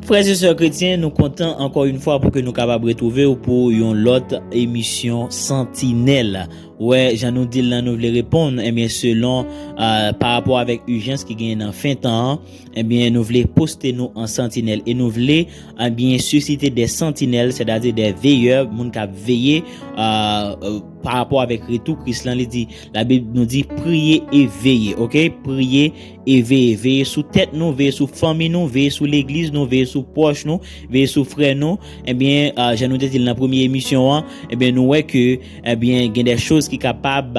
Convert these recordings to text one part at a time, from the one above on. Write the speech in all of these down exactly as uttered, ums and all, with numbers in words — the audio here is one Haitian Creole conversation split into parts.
Frè e sè kretyen, nou kontan ankò yon fwa pou ke nou kapab retwouve w pou yon lòt emisyon Santinèl. Wè, jan nou di l lan, nou vle reponn, ebyen, selon, euh, pa rapò avèk ijans ki genyen nan fen tan an, ebyen, nou vle poste nou an santinèl e nou vle, ebyen, sisite de santinèl, sètadi de veyè, moun k ap veye, euh, euh, pa rapò avèk retou Kris lan, li di, Labib nou di, priye e veye, oke? Priye e veye. Veye sou tèt nou, veye sou fanmi nou, veye sou legliz nou, veye sou pwòch nou, veye sou frè nou. Ebyen, euh, jan nou te di l nan premye emisyon an, ebyen, nou wè ke, ebyen, gen de choz ki kapab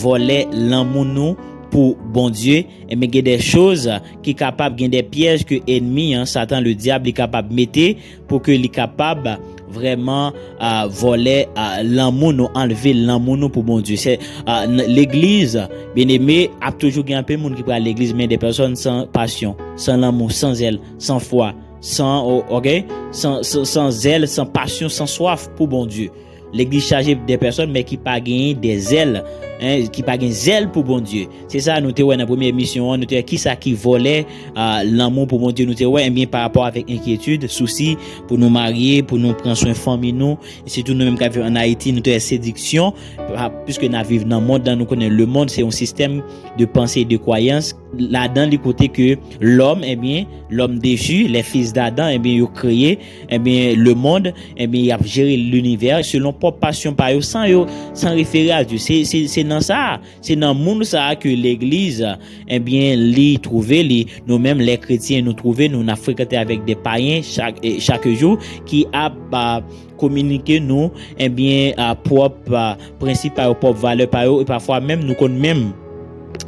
vòlè lanmou nou pou Bondye. Ebyen, gen de choz ki kapab, gen de pyèj ke ènmi an, Satan, le dyab, li kapab mete pou ke li kapab vrèman, ah, vòlè, ah, lanmou nou, anlve lanmou nou pou Bondye. Se, ah, n-, legliz, byeneme, ap toujou gen anpil moun ki pral legliz, men de pèsòn san pasyon, san lanmou, san zèl, san fwa, san, o-, oke? San, san, san zèl, san pasyon, san swaf pou Bondye. Legliz chaje de pèsòn, men ki pa genyen de zèl, en, ki pa gen zèl pou Bondye. Se sa nou te wè nan premye emisyon an, nou te wè kisa ki vòlè, ah, lanmou pou Bondye. Nou te wè, ebyen, pa rapò avèk enkyetid, sousi pou nou marye, pou nou pran swen fanmi nou, e sitou nou menm k ap viv ann Ayiti, nou te wè sediksyon, pa, piske n ap viv nan mond lan, nou konnen lemonn se yon sistèm de panse e de kwayans. Ladan li kote ke lòm, ebyen, lòm dechu, les fils d'Adam, ebyen, yo kreye, ebyen, lemonn, ebyen, y ap jere linivè selon pwòp pasyon pa yo, san yo, san refere a Dye. Se, se, se nan sa, se nan moun sa a ke legliz, ebyen, li twouve li. Nou menm, lè kretyen, nou twouve nou, n ap frekante avèk de payen chak, eh, chak jou ki ap, ah, kominike nou, ebyen, ah, pwòp, ah, prensip pa yo, pwòp valè pa yo, e pafwa menm nou konn menm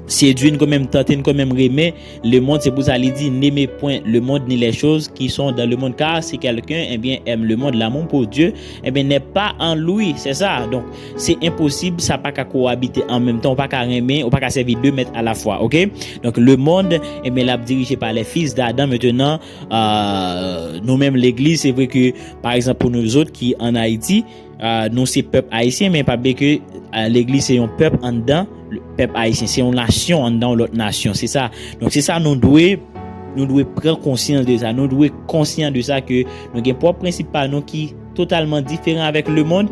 sedui, n konn menm tante, n konn menm renmen lemonn. Se pou sa li di, n'aimez point le monde ni les choses qui sont dans le monde, car si quelqu'un, ebyen, aime le monde, l'amour pour Dieu, ebyen, n'est pas en lui. Se sa. Donk, se enposib, sa pa ka kowabite an menm tan, ou pa ka renmen, ou pa ka sèvi de mèt a la fwa, oke? Donk, lemonn, ebyen, l ap dirije pa les fils d'Adam. Mentenan, ah, nou menm legliz, se vre ke, pa egzanp, pou nou zòt ki ann Ayiti, ah, nou se pèp ayisyen, men pa bliye ke, ah, legliz se yon pèp anndan pèp ayisyen, se yon nasyon anndan yon lòt nasyon, se sa. Donk, se sa nou dwe, nou dwe pran konsyans de sa, nou dwe konsyan de sa ke nou gen pwòp prensip pa nou ki totalman diferan avèk lemonn.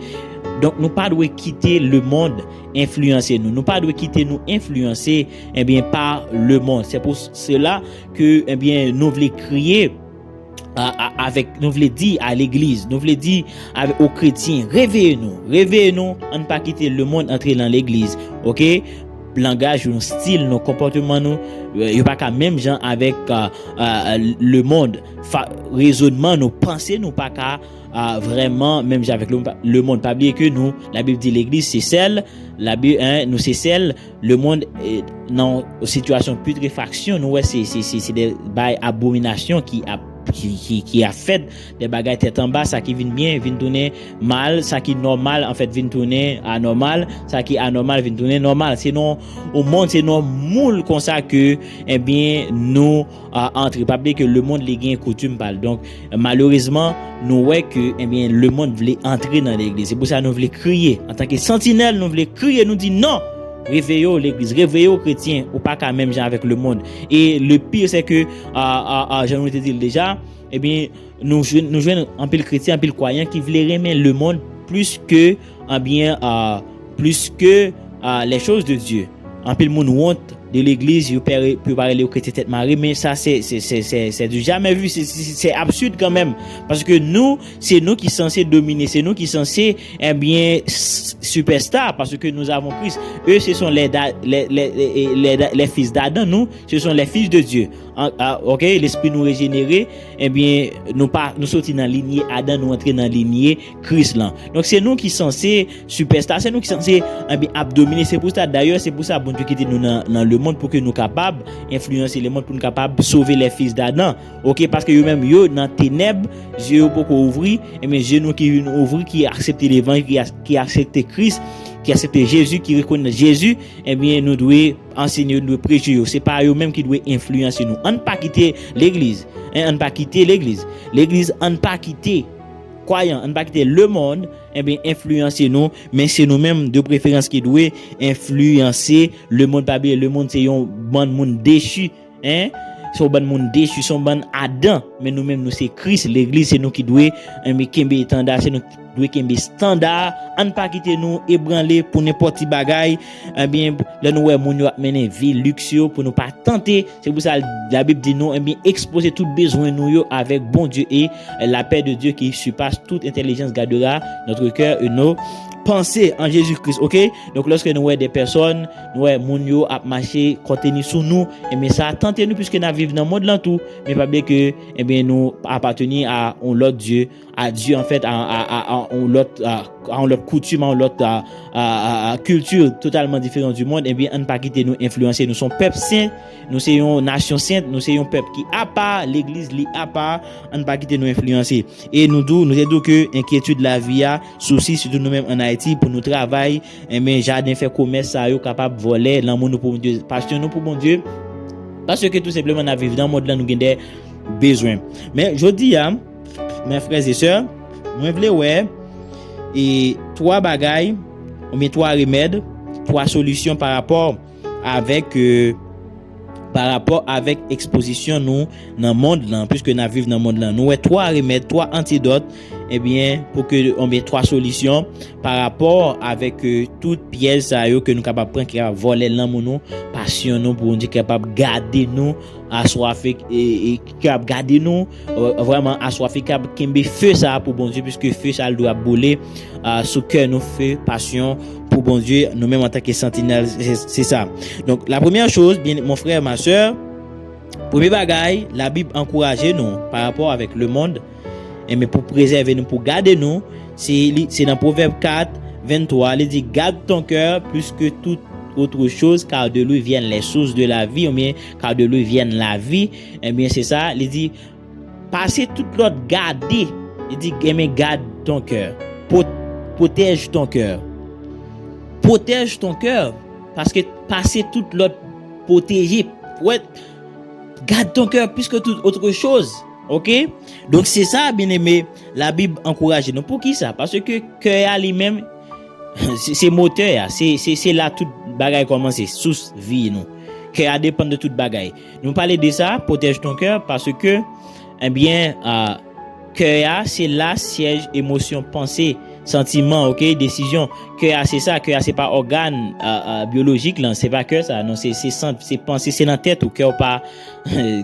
Donk, nou pa dwe kite lemonn enfliyanse nou. Nou pa dwe kite nou enfliyanse, ebyen, pa lemonn. Se pou s-, sela ke, ebyen, nou vle kriye, a, a, avèk, nou vle di a legliz, nou vle di avèk, o kretyen, reveye nou, reveye nou, ann pa kite lemonn antre nan legliz, oke? Langaj nou, stil nou, konpòteman nou, euh, yo pa ka menm jan avèk, euh, euh, lemonn. Fa-, rezònman nou, panse nou pa ka, euh, vrèman menm jan avèk lemonn. Pa, lemonn, pa bliye ke nou, Labib di legliz se sèl, Labib, en, nou se sèl, lemonn, eh, nan sitiyasyon pitrefasyon, nou wè se, se, se, se de bagay abominasyon ki ap, ki, ki, ki ap fèt, de bagay tèt anba, sa ki vin byen vin tounen mal, sa ki nòmal, anfèt, vin tounen anòmal, sa ki anòmal vin tounen nòmal. Se nan yon mond, se nan yon moul konsa ke, ebyen, nou, a, antre. Pa bliye ke lemonn, li gen koutim pa l. Donk, malerezman, nou wè ke, ebyen, lemonn vle antre nan legliz. Se pou sa nou vle kriye. Antanke santinèl, nou vle kriye, nou di non! Reveye w, legliz, reveye w, kretyen, ou pa ka menm jan avèk lemonn. E le pire, se ke, a, a, a, jan nou te di l deja, ebyen, nou jwenn, nou jwenn anpil kretyen, anpil kwayan ki vle renmen lemonn plis ke, ebyen, a, plis ke, a, les choses de Dieu. Anpil moun wont de legliz, yo pè, yo pa rele yo kretyen tèt mare, men sa, se, se, se, se, se du jamais vu, se, se, se absid kanmenm. Paske nou, se nou ki sanse domine, se nou ki sanse, ebyen, s-, superstar, parce que nous avons Christ. Eux, ce sont les da-, les, les, les, les da-, les fils d'Adam, nous, ce sont les fils de Dieu. An, a, oke, lespri nou rejenere, ebyen, nou pa, nou soti nan linye Adan, nou antre nan linye Kris lan. Donk, se nou ki sanse superstar, se nou ki sanse, ebyen, ap domine. Se pou sa, dayè, se pou sa Bondye kite nou nan, nan lemonn, pou ke nou kapab enfliyanse lemonn, pou nou kapab sove les fils d'Adam. Oke, paske yo menm, yo nan tenèb, zye yo poko ouvri, ebyen, zye nou ki vin ouvri, ki aksepte levanjil, ki as-, ki aksepte Kris, ki aksepte Jezi, ki rekonèt Jezi, ebyen, nou dwe ansenye yo, nou dwe preche yo. Se pa yo menm ki dwe enfliyanse nou. Ann pa kite legliz. En, ann pa kite legliz. Legliz, ann pa kite. Kwayan, ann pa kite lemonn, ebyen, enfliyanse nou. Men se nou menm, de preferans, ki dwe enfliyanse lemonn. Pa bliye, lemonn se yon bann moun dechi. En? se yon bann moun desu, se yon bann adan. Men nou menm, nou se Kris, legliz, se nou ki dwe, enben, kenbe etanda, se nou ki dwe kenbe estanda. Ann pa kite nou ebranle pou nenpòt ti bagay. Enben, lè nou wè moun yo ap mennen vi liks yo, pou nou pa tante. Se pou sa Labib di nou, enben, ekspoze tout bezwen nou yo avèk Bondye, e la paix de Dieu qui surpasse toute intelligence gardera notre cœur et nos pensées en Jésus-Christ, ok? Donk, lòske nou wè de pèsòn, nou wè moun yo ap mache kòteni sou nou, enben, sa tante nou, piske n ap viv nan mond lan tou. Men pa bliye ke, enben, nou apateni a yon lòt Dye, a Dye, anfèt, a, a, a, a yon lòt, a, a yon lòt koutim, a yon lòt, a, a, a, a kilti totalman diferan di mond. Enben, ann pa kite nou enfliyanse. Nou se yon pèp sen, nou se yon nasyon sent, nou se yon pèp ki apa, legliz li apa, ann pa kite nou enfliyanse. E nou di w, nou te di w ke enkyetid lavi a, sousi, sitou nou menm ann Ayiti, pou nou travay, enben, jaden fè komès sa yo kapab vòlè lanmou nou pou Bondye, pasyon nou pou Bondye, paske tou senpleman n ap viv nan mond lan, nou gen de bezwen. Men jodi a, men frè e sè, mwen vle wè, e twa bagay, oubyen twa remèd, twa solisyon pa rapò avèk, e, pa rapò avèk ekspozisyon nou nan mond lan, piske n ap viv nan mond lan. Nou wè twa remèd, twa antidòt, ebyen, pou ke, oubyen twa solisyon pa rapò avèk, e, tout pyèj sa yo ke nou kapab pran, ki kapab vòlè lanmou nou, pasyon nou pou Bondye, ki kapab gade nou aswafe, e, e ki kapab gade nou, e, vrèman aswafe, ki kapab kenbe fe sa a pou Bondye, piske fe sa a l dwe ap boule, a, sou kè nou, fe pasyon pou Bondye, nou menm antanke santinèl, se, se sa. Donk, la première chose, bien, mon frère, ma sœur, premye bagay, Labib ankouraje nou pa rapò avèk lemonn, enben, pou prezève nou, pou gade nou, se li, se nan Pwovèb kat, venntwa, li di, garde ton cœur plus que toute autre chose, car de lui viennent les sources de la vie, oubyen, car de lui viennent la vie, enben, se sa, li di, pase tout lòt gade, li di, enben, garde ton cœur, pro-, protège ton cœur, protège ton cœur, paske pase tout lòt pwoteje, wè, garde ton cœur plus que toute autre chose. Ok? Donk, se sa, byeneme, Labib ankouraje nou. Poukisa? Paske kè a li menm, se, se motè a, se, se, se la tout bagay kòmanse, sous vi nou. Kè a depann de tout bagay. Nou pale de sa, protège ton cœur, paske, ebyen, a, kè a, se la syèj emosyon, panse, santiman, ok, desizyon. Kè a, se sa, kè a, se pa ògàn, a, a, byolojik lan, se pa kè sa, non, se, se sant, se panse, se nan tèt ou, kè w pa,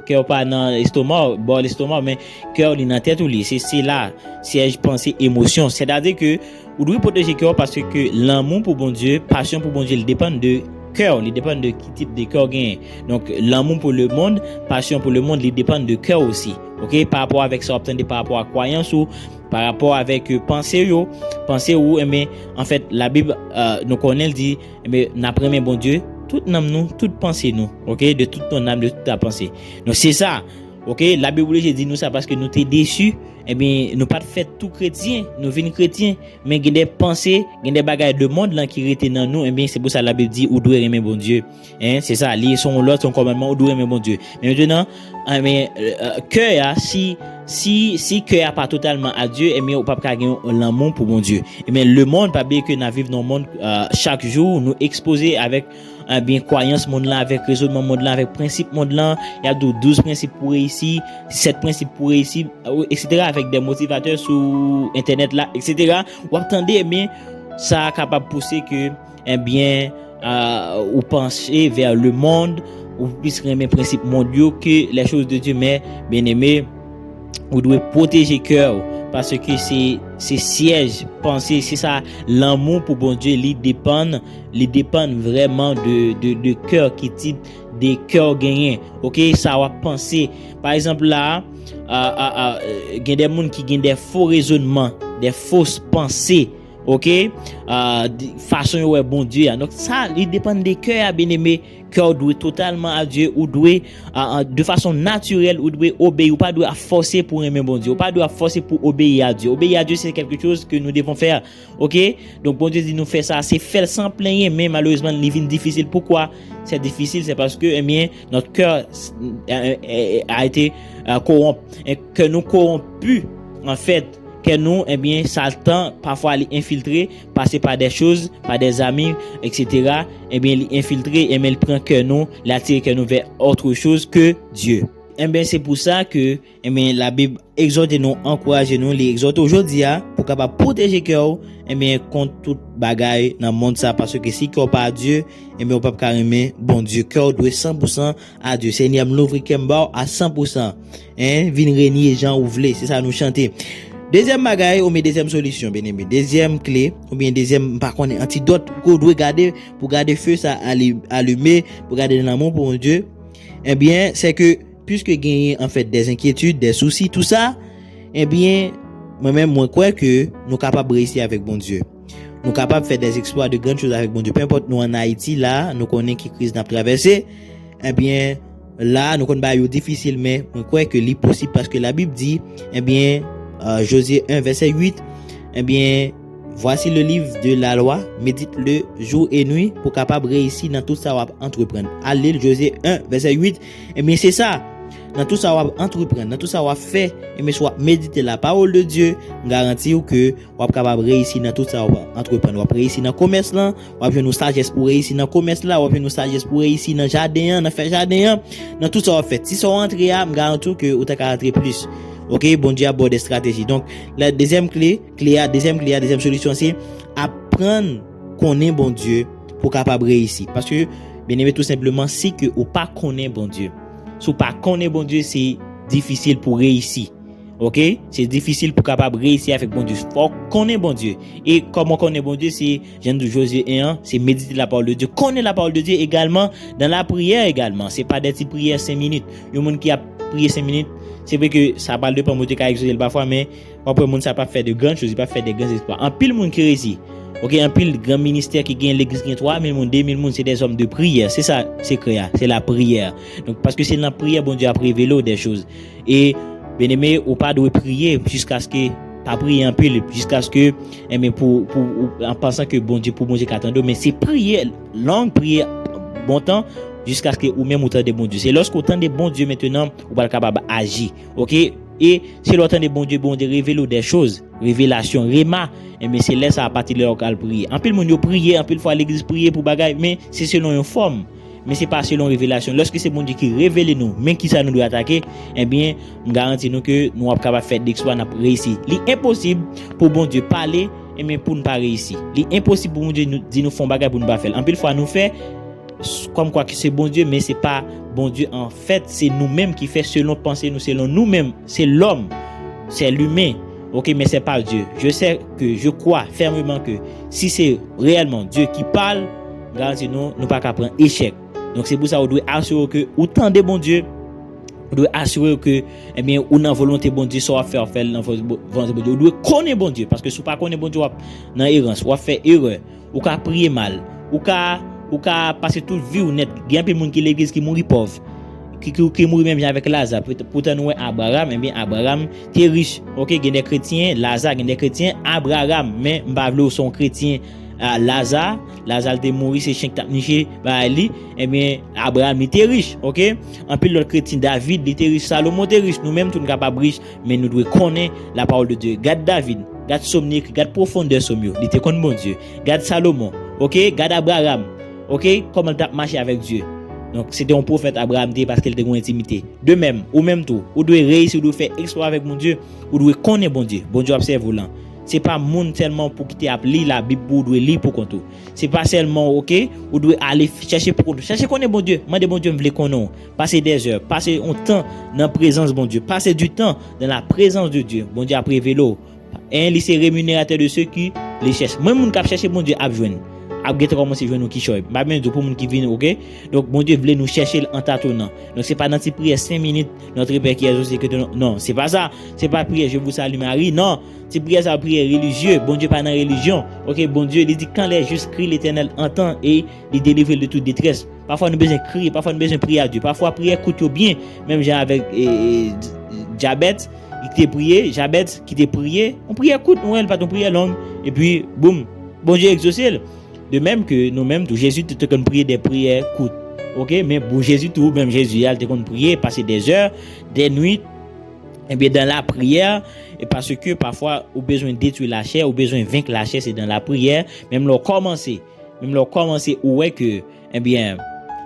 kè w pa nan estoma w, bò lestoma w, men kè w li nan tèt ou li, se, se la, syèj panse, emosyon. Sètadi ke ou dwe pwoteje kè w paske lanmou pou Bondye, pasyon pou Bondye, li depann de kè w, li depann de ki tip de kè w genyen. Donk, lanmou pou lemonn, pasyon pou lemonn, li depann de kè w osi. Ok, pa rapò avèk sa w ap tande, pa rapò a kwayans ou, pa rapò avèk, e, panse yo, panse ou, enben, anfèt, Labib, e, nou konnen l di, enben, n ap renmen Bondye, tout nanm nou, tout panse nou, ok, de toute ton âme, de toute ta pensée. Donk, se sa, ok, Labib oblije di nou sa paske nou te desu, enben, nou pa t fèt tou kretyen, nou vin kretyen, men gen de panse, gen de bagay de mond lan ki rete nan nou, enben, se pou sa Labib di ou dwe renmen Bondye. Hein, se sa, li se yon lòd, se yon kòmandman, ou dwe renmen Bondye. Men mentnan, enben, e, e, kè a, si, si, si kè a pa totalman a Dye, enben, ou p ap ka gen yon lanmou pou Bondye. Enben, lemonn, pa bliye ke n ap viv nan yon mond, e, chak jou, nou ekspoze avèk, enben, kwayans mond lan, avèk rezonman mond lan, avèk prensip mond lan. Y ap di w douz prensip pou reyisi, sèt prensip pou reyisi, etsetera, avèk de motivatè sou entènèt la, etsetera. W ap tande, enben, sa kapab pouse ke, enben, a, ou panche vè lemonn, ou plis renmen prensip mond yo ke les choses de Dieu. Men, byeneme, ou dwe pwoteje kè w, paske se, se syèj panse, se sa, lanmou pou Bondye, li depann, li depann vrèman de, de, de kè, ki tip de kè w genyen. Ok, sa w ap panse. Pa egzanp la, a, a, a, gen de moun ki gen de fo rezonman, de fos panse. Ok? A, di, fason yo wè Bondye a. Donk, sa, li depann de kè a, byeneme. Kè w dwe totalman a Dye, ou dwe, a, a, de fason natirèl, ou dwe obeyi. Ou pa dwe ap fòse pou renmen Bondye. Ou pa dwe ap fòse pou obeyi a Dye. Obeyi a Dye, se quelque chose que nous devons faire. Ok? Donk, Bondye di nou fè sa, se fè l san plenyen, men malerezman, li vin difisil. Poukwa c'est difficile? C'est parce que, eh bien, notre cœur, euh, euh, a été, euh, corrompu. E kè nou kowonpi, anfèt, kè nou, ebyen, Satan, pafwa, li enfiltre, pase pa de choz, pa de zami, etsetera. Ebyen, li enfiltre, ebyen, li pran kè nou, li atire kè nou vè autre chose que Dieu. Enben, se pou sa ke, enben, Labib egzòte nou, ankouraje nou, li egzòte w jodi a pou kapab pwoteje kè w, enben, kont tout bagay nan mond sa, paske si kè w pa a Dye, enben, w p ap ka renmen Bondye. Kè w dwe san pou san a Dye. Senyè, m louvri kè m ba w a san pou san. Hein, vin renye jan ou vle, se sa nou chante. Dezyèm bagay, oubyen dezyèm solisyon, byeneme, dezyèm kle, oubyen dezyèm, m pa konnen, antidòt ke w dwe gade pou gade fe sa ali-, alime, pou gade nan lanmou pou Bondye, enbyen, se ke, piske genyen, anfèt, des inquiétudes, des soucis, tou sa, enbyen, mwen menm, mwen kwè ke nou kapab reyisi avèk Bondye. Nou kapab fè des exploits, de grandes choses avèk Bondye. Pe enpòt nou ann Ayiti la, nou konnen ki kriz n ap travèse, enbyen, la, nou konn bagay yo difisil, men mwen kwè ke li posib paske Labib di, enbyen, euh, Jozye en, vèsè uit, enbyen, voici le livre de la loi, médite-le jour et nuit pou kapab reyisi nan tout sa w ap antreprann. Al li l, Jozye en, vèsè uit, enbyen, se sa. Nan tout sa w ap antreprann, nan tout sa w ap fè, enbyen, si w ap medite la parole de Dieu, m garanti w ke w ap kapab reyisi nan tout sa w ap antreprann. W ap reyisi nan komès lan, w ap jwenn yon sajès pou reyisi nan komès la, w ap jwenn yon sajès pou reyisi nan jaden an, nan fè jaden an, nan tout sa w ap fè. Ti sa w antre a, m garanti w ke ou ta ka antre plis. Oke, Bondye ap ba w de estrateji. Donk, la dezyèm kle, kle a, dezyèm kle a, dezyèm solisyon se aprann konnen Bondye pou w kapab reyisi. Paske, byeneme, tou senpleman, si ke ou pa konnen Bondye, si w pa konnen Bondye, se difisil pou reyisi. Oke? Se difisil pou kapab reyisi avèk Bondye. Fò w konnen Bondye. E kòman w konnen Bondye? Se, jan n di, Jozye en an, se medite la parole de Dieu. Konnen la parole de Dieu également dans la prière également. Se pa de ti priyè senk minit. Yon moun ki ap priye senk minit, se vre ke sa pral depann, Bondye ka egzose l pafwa, men w ap wè moun sa p ap fè de grandes choses, li p ap fè de grands exploits. Anpil moun ki reyisi. Oke, anpil gran ministè ki gen legliz, gen twa mil moun, de mil moun, se des hommes de prière. Se sa, sekrè a, se la priyè. Donk, paske se nan priyè Bondye ap revele w de choz. E, byeneme, ou pa dwe priye jiskaske, pa priye anpil, jiskaske, enben, pou, pou, ou, an pansan ke Bondye, pou Bondye ka tande w, men se priye, long priye, bon tan, jiskaske ou menm ou tande Bondye. Se lòske ou tande Bondye mentenan, ou pral kapab aji. Oke? E se lè w tande Bondye, Bondye revele w de choz, revelasyon, rema, enben, se lè sa, apati lè w ka al priye. Anpil moun yo priye, anpil fwa legliz priye pou bagay, men se selon yon fòm. Men se pa selon revelasyon. Lòske se Bondye ki revele nou, men kisa nou dwe atake, enbyen, m garanti nou ke nou ap kapab fè de eksplwa, n ap reyisi. Li enposib pou Bondye pale, enben, pou n pa reyisi. Li enposib pou Bondye nou, di nou fè yon bagay pou n pa fè l. Anpil fwa nou fè, s-, kòmkwa ke se Bondye, men se pa Bondye. Anfèt, se nou menm ki fè selon panse nou, selon nou menm. Se lòm, se limen. Oke, men se pa Dye. Je sais que, je crois fermement que si se reyèlman Dye ki pale, m garanti nou, nou pa ka pran echèk. Donk, se pou sa ou dwe asire w ke ou tande Bondye, ou dwe asire w ke, ebyen, ou nan volonte Bondye, sa w ap fè, w ap fè l nan vo-, volonte Bondye. Ou dwe konnen Bondye, paske si w pa konnen Bondye, w ap nan erans, w ap fè erè. Ou ka priye mal. Ou ka, ou ka pase tout vi w nèt. Gen anpil moun ki legliz ki mouri pòv. Ki, ki, ki mouri menm jan avèk Laza. Pou, poutan nou wè Abraram, ebyen Abraram te rich. Oke, gen de kretyen, Laza, gen de kretyen, Abraram. Men m pa vle w se yon kretyen, ah, Laza. Laza l te mouri, se chen k t ap niche bagay li. Ebyen, Abraram li te rich, oke? Anpil lòt kretyen, David, li te rich, Salomon te rich. Nou menm tou n kapab rich. Men nou dwe konnen la parole de Dieu. Gad David, gad sòm li ekri, gad pwofondè sòm yo. Li te konn Bondye. Gad Salomon, oke? Gad Abraram, oke? Kòman l t ap mache avèk Dye. Donk, se te yon pwofèt Abraram te ye paske l te gen yon entimite. De menm, ou menm tou, ou dwe reyisi, ou dwe fè eksplwa avèk Bondye, ou dwe konnen Bondye. Bondye w ap sèvi w lan. Se pa moun sèlman pou ki te ap li Labib pou ou dwe li pou kont ou. Se pa sèlman, oke, ou dwe ale f-, chèche pou kont ou. Chèche konnen Bondye. Mande Bondye, "M vle konnen w." Pase dèzè, pase yon tan nan prezans Bondye. Pase du temps dans la présence de Dieu. Bondye ap revele w. En, li se rémunérateur de ceux qui le cherchent. Mwen, moun k ap chèche Bondye ap jwenn. Ap gentan kòmanse jwenn yon kichòy. M pa bezwen di w pou moun ki vini, oke? Donk, Bondye vle nou chèche l an tatonan. Donk, se pa nan ti priyè senk minit, Notre Père qui es aux cieux, que ton, non, se pa sa. Se pa priyè Je vous salue Marie, non. Ti priyè sa, priyè relijye. Bondye pa nan relijyon. Oke, Bondye, li di, "Quand les justes crient, l'Éternel entend et li delivre l de toute détresse." Pafwa nou bezwen kriye, pafwa nou bezwen priye a Dye. Pafwa priyè kout yo byen, menm jan avèk, e, e, Dj-, Djabèt, li te priye, Jabèt ki te priye, yon priyè kout, nou wè, li pa t yon priyè long, epi, boum, Bondye egzose l. De menm ke nou menm tou, Jezi te, te konn priye de priyè kout. Oke, men pou Jezi tou, menm Jezi a, li te konn priye, pase dèzè, dènuit, ebyen, dans la prière, e paske pafwa ou bezwen detwi lachè, ou bezwen venk lachè, se dans la prière. Menm lè w kòmanse, menm lè w kòmanse, ou wè ke, ebyen,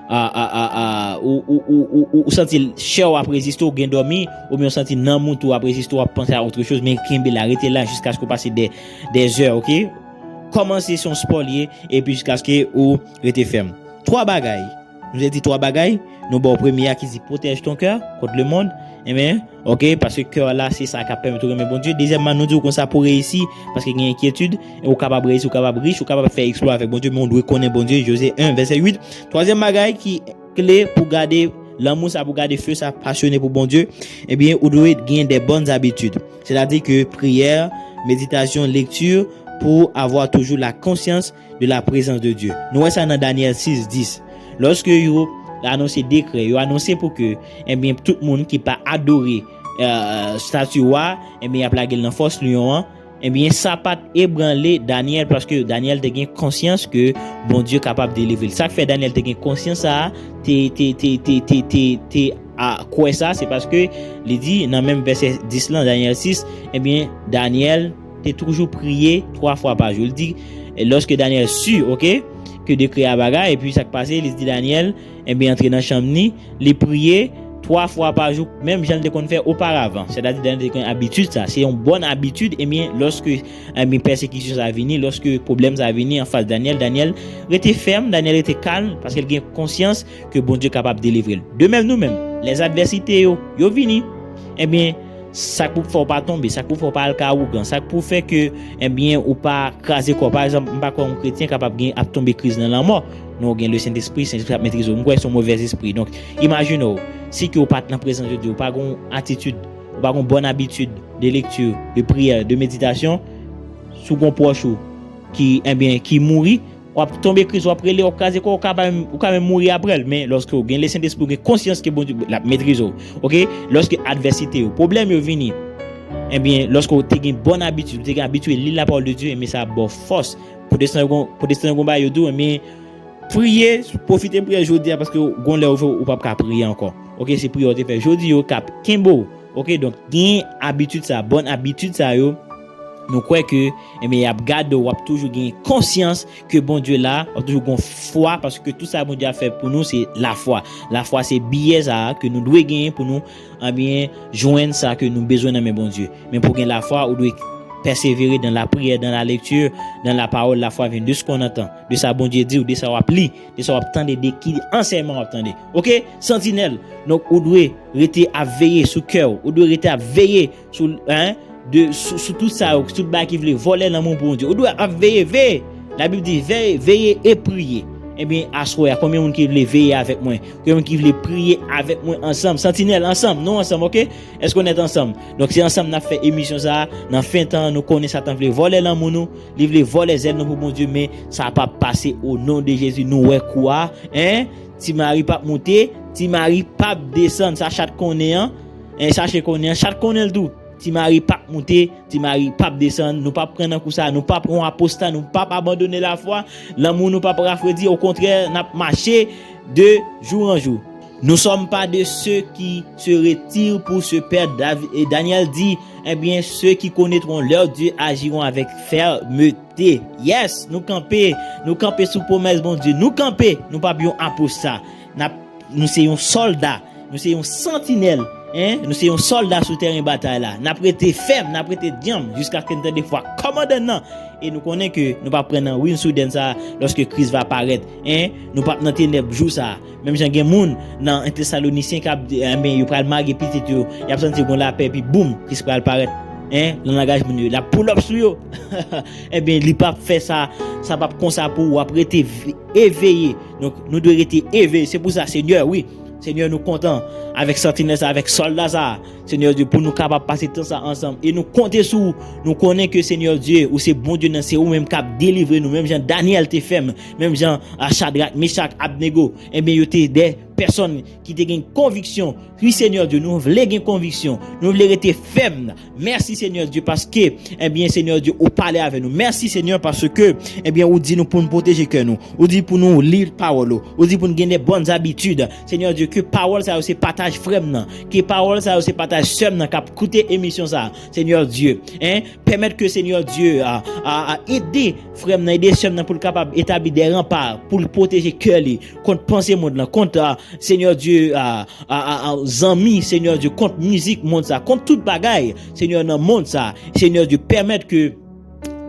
a, a, a, a, ou, ou, ou, ou, ou, ou santi chè w ap reziste w, gen dòmi, oubyen ou santi nanm ou tou ap reziste w, w ap panse a otre choz, men kenbe la, rete la jiskaske w pase de, de zè, oke? Kòmanse se yon spò l ye, epi jiskaske ou rete fèm. Twa bagay. Nou te di twa bagay. Nou ba w premye a ki di protège ton cœur contre le monde. Amen. Oke, paske kè la, se sa k ap pèmèt ou renmen Bondye. Dezyèmman, nou di w konsa pou reyisi, paske gen enkyetid, e ou kapab reyisi, ou kapab rich, ou kapab fè eksplwa avèk Bondye, men ou dwe konnen Bondye, Joze en, vèsè uit. Twazyèm bagay ki kle pou gade lanmou sa, pou gade fe sa, pasyone pou Bondye, ebyen, ou dwe gen de bonnes habitudes. Sètadi ke priyè, meditasyon, lekti, pour avoir toujours la conscience de la présence de Dieu. Nou wè sa nan Danyèl sis dis. Lòske yo anonse dekrè, yo anonse pou ke, ebyen, tout moun ki pa adore euh, stati wa, ebyen, y ap lage l nan fòs lyon an. Ebyen, sa pa t ebranle Danyèl, paske Danyèl te gen konsyans ke Bondye kapab delivre l. Sa k fè Danyèl te gen konsyans sa a, te, te, te, te, te, te, te a, kwè sa, se paske li di nan menm vèsè dis lan, Danyèl sis, ebyen, Danyèl te toujou priye twa fwa pa jou. Li di, e lòske Danyèl si, oke, ke dekrè a bagay, epi sa k pase, li di Danyèl, ebyen, antre nan chanm ni, li priye twa fwa pa jou, menm jan l te konn fè oparavan. Sètadi, Danyèl te gen abitid sa. Se yon bòn abitid, ebyen, lòske, ebyen, pèsekisyon sa vini, lòske pwoblèm sa vini anfas Danyèl, Danyèl rete fèm, Danyèl rete kalm, paske l gen konsyans ke Bondye kapab delivre l. De menm nou menm, lè advèsite yo, yo vini, ebyen, sa k pou fè w pa tonbe, sa k pou fè w pa al ka ougan, sa k pou fè ke, ebyen, ou pa kraze kò w. Pa egzanp, m pa kwè yon kretyen kapab gen, ap tonbe kriz nan lanmò. Non, ou gen Lesentespri, Sentespri ap metrize w. M kwè se yon movèzespri. Donk, imajine w, si ke w pa t nan prezans de Dye, ou pa gen yon atitid, ou pa gen yon bòn abitid de lekti, de priyè, de meditasyon, si w gen yon pwòch ou ki, ebyen, ki mouri, w ap tonbe kriz, w ap rele, w ap kraze kò, ou ka pa menm, ou ka menm mouri apre l. Men lòske w gen Lesentespri, ou gen konsyans ke Bondye l ap metrize w. Oke? Lòske advèsite yo, pwoblèm yo vini, ebyen, lòske w te gen bòn abitid, ou te gen abitye li lapawòl de Dye, ebyen, sa ap ba w fòs. Pwotestan yo gon, pwotestan yo gon bagay yo di w, ebyen, priye, pwofite priyè jodi a, paske gon lè ou, ou p ap ka priye ankò. Oke? Se priyè w te fè jodi yo k ap kenbe w. Oke? Donk, gen abitid sa, bòn abitid sa yo, nou kwè ke, ebyen, y ap gade w, w ap toujou gen konsyans ke Bondye la, w ap toujou gen fwa, paske tout sa Bondye ap fè pou nou, se lafwa. Lafwa se biyè sa a ke nou dwe genyen pou nou, ebyen, jwenn sa ke nou bezwen nan men Bondye. Men pou gen lafwa, ou dwe pèsevere dans la prière, dans la lecture, dans la parole, la foi vient de ce qu'on entend, de sa Bondye di w, de sa w ap li, de sa w ap tande, de ki ansèyman w ap tande. Oke? Santinèl. Donk, ou dwe rete ap veye sou kè w. Ou dwe rete ap veye sou, hein, de, sou, sou tout sa yo, tout bagay ki vle vòlè lanmou pou Bondye. Ou dwe ap veye, veye. Labib di, veye, veye e priye. Ebyen, aswè a, konbyen moun ki vle veye avèk mwen? Konbyen moun ki vle priye avèk mwen ansanm? Santinèl, ansanm, nou ansanm, oke? Èske nou nèt ansanm? Donk, se ansanm n ap fè emisyon sa a. Nan fen tan an, nou konnen Satan vle vòlè lanmou nou. Li vle vòlè zèl nou pou Bondye, men sa p ap pase o non de Jezi. Nou wè kou a, hein? Ti Mari p ap moute, Ti Mari p ap desann. Sa chat konnen an, hein, chache konnen an, chat konnen l tou. Ti Mari p ap moute, Ti Mari p ap desann. Nou p ap pran nan kou sa, nou p ap yon aposta, nou p ap abandone lafwa. Lanmou nou p ap rafredi, okontrè, n ap mache de jour en jour. Nous sommes pas de ceux qui se retirent pour se perdre. Davi-, et Daniel dit, eh bien, ceux qui connaîtront leur Dieu agiront avec fermeté. Yes, nou kanpe, nou kanpe sou pwomès Bondye. Nou kanpe, nou p ap yon aposta. N ap, nou se yon sòlda, nou se yon santinèl, hein? Nou se yon sòlda sou tèren batay la. N ap rete fèm, n ap rete dyanm jiskaske n tande vwa kòmandan nan. E nou konnen ke nou p ap pran nan win soudèn sa a lòske Kris va parèt, hein? Nou p ap nan tenèb jou sa a. Menm jan gen moun nan Tesalonisyen k ap di, enben, yo pral mare pitit yo, y ap santi yo gon lapè, epi boum, Kris pral parèt. Hein? Nan langaj moun yo, l ap pull up sou yo. Enben, li p ap fè sa, sa p ap konsa pou ou, w ap rete v-, eveye. Donk, nou dwe rete eveye. Se pou sa, Senyè, wi, Senyè, nou kontan avèk santinèl sa, avèk sòlda sa. Senyè Dye, pou nou kapab pase tan sa ansanm. E nou konte sou ou. Nou konnen ke, Senyè Dye, ou se Bondye nan, se ou menm k ap delivre nou. Menm jan Danyèl te fèm, menm jan, a, Chadrak, Mechak, Abnego, enben, yo te de pèsòn ki te gen konviksyon. Wi, Senyè Dye, nou vle gen konviksyon. Nou vle rete fèm. Mèsi, Senyè Dye, paske, enben, Senyè Dye, ou pale avè nou. Mèsi, Senyè, paske, enben, ou di nou pou n pwoteje kè nou. Ou di pou nou li pawòl ou. Ou di pou n gen de bòn abitid. Senyè Dye, ke pawòl sa yo se pataj frè m nan. Ke pawòl sa yo se pataj sè m nan k ap koute emisyon sa, Senyè Dye, hein, pèmèt ke Senyè Dye a, a, a ede frè m nan, ede sè m nan pou l kapab etabli de ranpa, pou l pwoteje kè li kont panse mond lan, kont, a, Senyè Dye, a, a, a, a, zanmi, Senyè Dye, kont mizik mond sa, kont tout bagay, Senyè, nan mond sa, Senyè Dye, pèmèt ke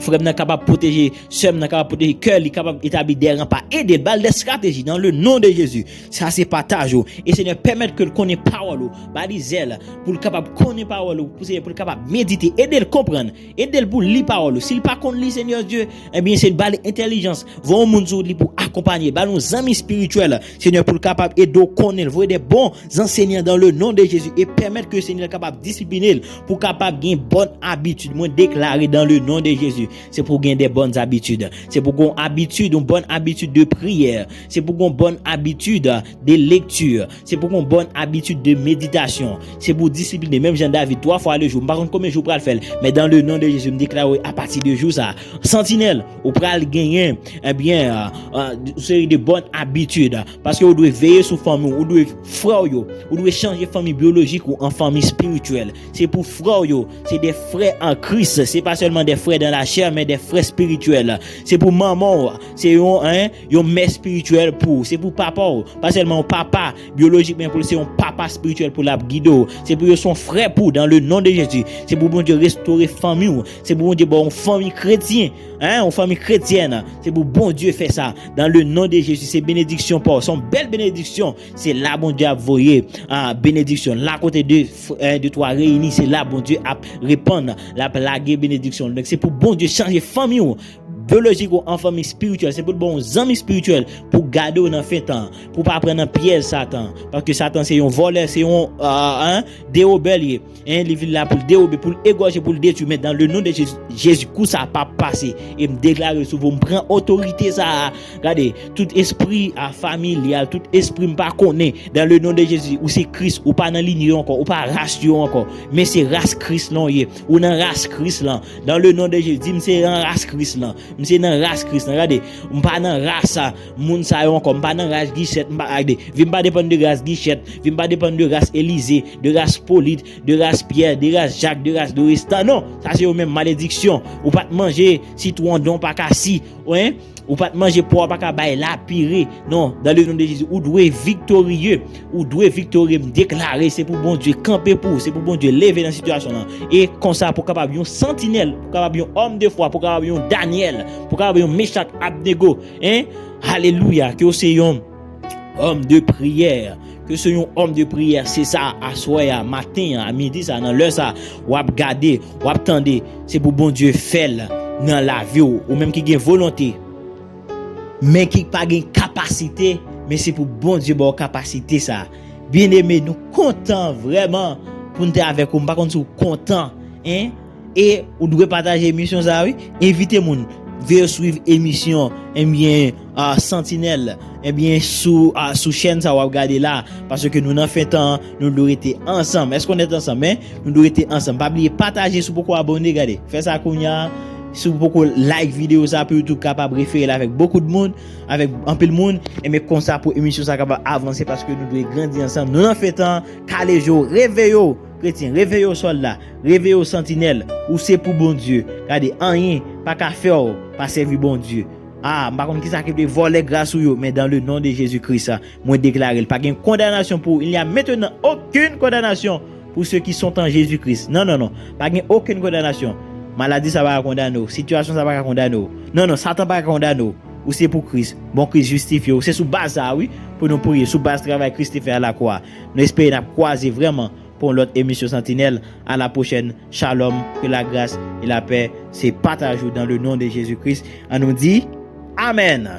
frè m nan kapab pwoteje, sè m nan kapab pwoteje kè li, kapab etabli de ranpa, ede l, ba l de estrateji dans le nom de Jésus. Sa se pataj ou. E Senyè, pèmèt ke l konnen pawòl ou, ba li zèl pou l kapab konnen pawòl ou, pou Senyè, pou l kapab medite, ede l konprann, ede l pou li pawòl ou. Si l pa konn li, Senyè Dye, ebyen, se ba li entèlijans, voye yon moun sou wout li pou akonpanye, ba l yon zanmi espirityèl, Senyè, pou l kapab ede w konnen l, voye de bon ansèyman dans le nom de Jésus e pèmèt ke Senyè kapab disipline l pou kapab gen bòn abitid. Mwen deklare dans le nom de Jésus, se pou gen de bòn abitid. Se pou gen abitid, yon bòn abitid de priyè. Se pou gen bòn abitid de lekti. Se pou gen bòn abitid de meditasyon. Se pou disipline. Menm jan David, twa fwa le jou. M pa konn konbyen jou w pral fè l. Men dans le nom de Jésus, m deklare apati de jou sa, santinèl, ou pral genyen, ebyen, yon seri de bòn abitid. Paske ou dwe veye sou fanmi w, ou dwe frè w yo, ou dwe chanje fanmi byolojik ou an fanmi espirityèl. Se pou frè w yo, se de frè an Kris, se pa sèlman de frè dans la chair, men de frè espirityèl. Se pou manman w, se yon, hein, yon mè espirityèl pou ou. Se pou papa w, pa sèlman yon papa byolojik, men pou l se yon papa espirityèl pou l ap gide w. Se pou yo se yon frè pou ou dans le nom de Jésus. Se pou Bondye restore fanmi w. Se pou Bondye ba w yon fanmi kretyen. Hein, yon fanmi kretyèn. Se pou Bondye fè sa. Dans le nom de Jésus, se benediksyon pa w. Se yon bèl benediksyon. Se la Bondye ap voye, ah, benediksyon. La kote de, eh, de twa reyini, se la Bondye ap repann. L ap lage benediksyon. Donk, se pou Bondye chanje fanmi w, byolojik ou an fanmi espirityèl. Se pou l ba w yon zanmi espirityèl pou gade w nan fen tan, pou w pa pran nan pyèj Satan. Paske Satan se yon vòlè, se yon, ah, hein, derobè li ye. Hein, li vin la pou l dewobe, pou l egòje, pou l detwi. Men dans le nom de Jésus, Jezi, kou sa p ap pase. E m deklare sou vou, m pran otorite sa a. Gade, tout espri a familyal, tout espri m pa konnen, dans le nom de Jésus, ou se Kris, ou pa nan linye yo ankò, ou pa ras yo ankò. Men se ras Kris lan w ye. Ou nan ras Kris lan. Dans le nom de Jésus, di m se nan ras Kris lan. M se nan ras Kris lan. Gade, m pa nan ras a moun sa yo ankò. M pa nan ras Gichèt. M pa, gade, vi m pa depann de ras Gichèt. Vi m pa depann de ras Elize, de ras Polit, de ras Pyè, de ras Jak, de ras Doristan. Non, sa se yo menm malediksyon. Ou pa t manje sitwon, don pa ka si. Wen? Ou pa t manje pwa, pa ka bay lapire. Non, dans le nom de Jésus, ou dwe viktorye. Ou dwe viktorye. M deklare, se pou Bondye kanpe pou ou. Se pou Bondye leve nan sitiyasyon lan. E konsa, pou kapab yon santinèl, pou kapab yon òm de fwa, pou kapab yon Danyèl, pou kapab yon Mechak, Abdnego. Hein? Alelouya. Ke w se yon òm de priyè. Ke se yon òm de priyè, se sa, aswè a, maten an, a midi sa, nan lè sa, w ap gade, w ap tande, se pou Bondye fè l nan lavi w, ou menm ki gen volonte, men ki pa gen kapasite, men se pou Bondye ba w kapasite sa. Byeneme, nou kontan vrèman pou n te avèk ou, m pa konn si w kontan, hein? E ou dwe pataje emisyon sa a, wi. Envite moun. Veye swiv emisyon, ebyen, ah, Santinèl, ebyen, sou, ah, sou chèn sa w ap gade la. Paske nou nan fen tan, nou dwe rete ansanm. Èske w nèt ansanm, men? Nou dwe rete ansanm. Pa bliye pataje si w poko abòne, gade. Fè sa kounye a. Si w poko like videyo sa pou YouTube kapab refere l avèk bokou de moun, avèk anpil moun. Ebyen, konsa pou emisyon sa kapab avanse paske nou dwe grandi ansanm. Nou nan fen tan, kale je w, reveye w. Kretyen, reveye w sòlda, reveye w santinèl, ou se pou Bondye. Gade, anyen pa ka fè w pa sèvi Bondye. Ah, m pa konn kisa ki vle vòlè gras ou yo, men dans le nom de Jésus-Christ, mwen deklare l. Pa gen kondanasyon pou ou. Il n'y a maintenant aucune condamnation pour ceux qui sont en Jésus-Christ. Non, non, non. Pa gen okenn kondanasyon. Maladi sa pa ka kondane w. Sitiyasyon sa pa ka kondane w. Non, non, Satan pa ka kondane w. Ou se pou Kris. Bon, Kris jistifye w. Se sou baz sa a, wi, pou nou priye. Sou baz travay Kris te fè a lakwa. Nou espere n ap kwaze vrèman pou yon lòt emisyon Santinèl. À la prochaine. Shalom, que la grâce et la paix se pataj ou dans le nom de Jésus-Christ. An nou di, Amèn.